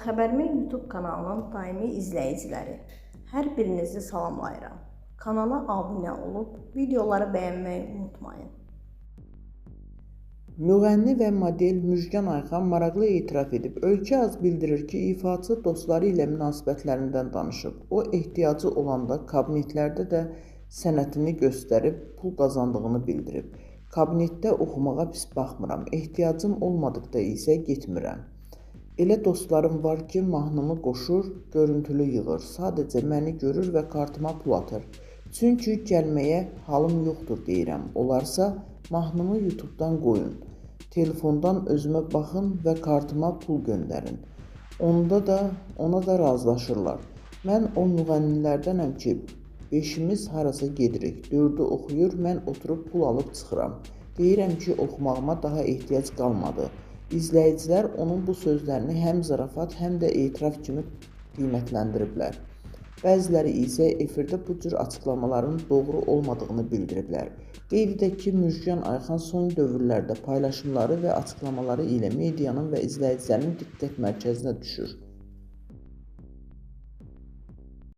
Xəbərimin YouTube kanalının daimi izləyiciləri, hər birinizi salamlayıram. Kanala abunə olub videoları bəyənməyi unutmayın. Müğənni və model Müjgan Ayxan maraqlı etiraf edib. Ölkə az bildirir ki, ifaçı dostları ilə münasibətlərindən danışıb. O, ehtiyacı olanda kabinetlərdə də sənətini göstərib pul qazandığını bildirib. Kabinetdə oxumağa pis baxmıram, ehtiyacım olmadıqda isə getmirəm. Elə dostlarım var ki, mahnımı qoşur, görüntülü yığır. Sadəcə məni görür və kartıma pul atır. Çünki gəlməyə halım yoxdur deyirəm. Onlarsa mahnımı YouTube-dan qoyun, telefondan özümə baxın və kartıma pul göndərin. Ona da razılaşırlar. Mən o müğənnilərdənəm ki, beşimiz harasa gedirik, dördü oxuyur, mən oturub pul alıb çıxıram. Deyirəm ki, oxumağıma daha ehtiyac qalmadı. İzləyicilər onun bu sözlərini həm zarafat, həm də etiraf kimi qiymətləndiriblər. Bəziləri isə efirdə bu cür açıqlamaların doğru olmadığını bildiriblər. Qeyd edək ki, Müjgan Ayxan son dövrlərdə paylaşımları və açıqlamaları ilə medianın və izləyicilərin diqqət mərkəzinə düşür.